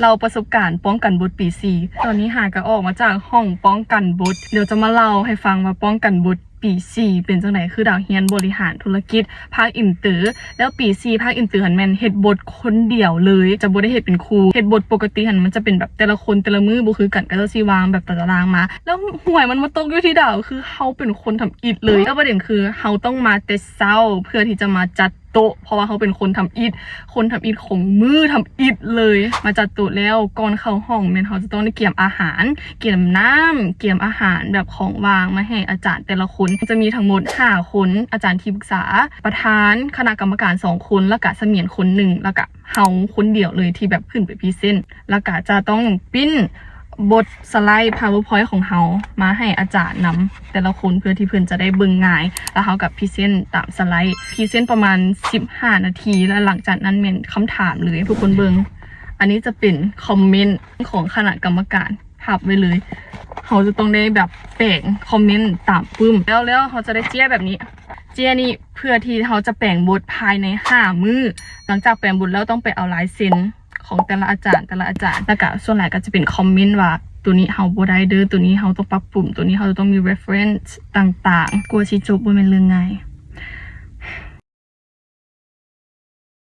ເລົ່າປະສົບການປ້ອງກັນບົດປີສີ່. ຕອນນີ້ຫາກໍອອກມາຈາກຫ້ອງປ້ອງກັນບົດ. ດຽວຈະມາເລົ່າໃຫ້ຟັງວ່າປ້ອງກັນບົດປີສີ່ເປັນຈັ່ງໃດ. ຄືດາວຮຽນບໍລິຫານທຸລະກິດພາກອິນເຕີ ແລ້ວປີສີ່ພາກອິນເຕີຫັ້ນແມ່ນເຮັດບົດຄົນດຽວເລີຍ ຈະບໍ່ໄດ້ເຮັດເປັນຄູ່. ເຮັດບົດປົກກະຕິຫັ້ນມັນຈະເປັນແບບແຕ່ລະຄົນແຕ່ລະມື້ບໍ່ຄືກັນ ກໍເຈົ້າຊິວາງແບບຕາຕະລາງມາ ແລ້ວຫວຍມັນມາຕົກຢູ່ທີ່ດາວ ຄືເຮົາເປັນຄົນທຳອິດເລີຍ. ແລ້ວປະເດັນຄືເຮົາຕ້ອງມາແຕ່ເຊົ້າເພື່ອທີ່ຈະມາຈັດ ໂຕະ ເພາະວ່າເຮົາເປັນຄົນທຳອິດ ຄົນທຳອິດຂອງມື້ທຳອິດເລີຍ. ມາຈັດໂຕະແລ້ວ ກ່ອນເຂົ້າຫ້ອງແມ່ນເຮົາຈະຕ້ອງໄດ້ກຽມອາຫານ ກຽມນ້ຳ ກຽມອາຫານແບບຂອງຫວານມາໃຫ້ອາຈານແຕ່ລະຄົນ. ຈະມີທັງໝົດຫ້າຄົນ ອາຈານທີ່ປຶກສາ ປະທານຄະນະກຳມະການສອງຄົນ ແລ້ວກະສະໝຽນຄົນໜຶ່ງ ແລ້ວກະເຮົາຄົນດຽວເລີຍທີ່ແບບຂຶ້ນໄປພຣີເຊັນ ແລ້ວກະຈະຕ້ອງປຣິ້ນ ບົດສະໄລ PowerPoint ຂອງເຮົາມາໃຫ້ອາຈານນຳແຕ່ລະຄົນ ເພື່ອທີ່ເພິ່ນຈະໄດ້ເບິ່ງງ່າຍ ແລ້ວເຮົາກໍພຣີເຊັນຕາມສະໄລ ພຣີເຊັນປະມານສິບຫ້ານາທີ ແລ້ວຫຼັງຈາກນັ້ນແມ່ນຄຳຖາມເລີຍ. ທຸກຄົນເບິ່ງ ອັນນີ້ຈະເປັນຄອມເມັນຂອງຄະນະກຳມະການ ພັບໄວ້ເລີຍ. ເຮົາຈະຕ້ອງໄດ້ແບບແປງຄອມເມັນຕາມປຶ້ມ ແລ້ວ ແລ້ວເຮົາຈະໄດ້ເຈ້ຍແບບນີ້ ເຈ້ຍນີ້ເພື່ອທີ່ເຮົາຈະແປງບົດພາຍໃນຫ້າມື້. ຫຼັງຈາກແປງບົດແລ້ວ ຕ້ອງໄປເອົາລາຍເຊັນ ຂອງແຕ່ລະອາຈານ ແຕ່ລະອາຈານ ແລ້ວກະສ່ວນຫຼາຍກໍຈະເປັນຄອມເມັນວ່າ ໂຕນີ້ເຮົາບໍ່ໄດ້ເດີ້ ໂຕນີ້ເຮົາຕ້ອງປັບປຸງ ໂຕນີ້ເຮົາຕ້ອງມີ reference ຕ່າງໆ. ກວ່າຊິຈົບບໍ່ແມ່ນເລື່ອງງ່າຍ.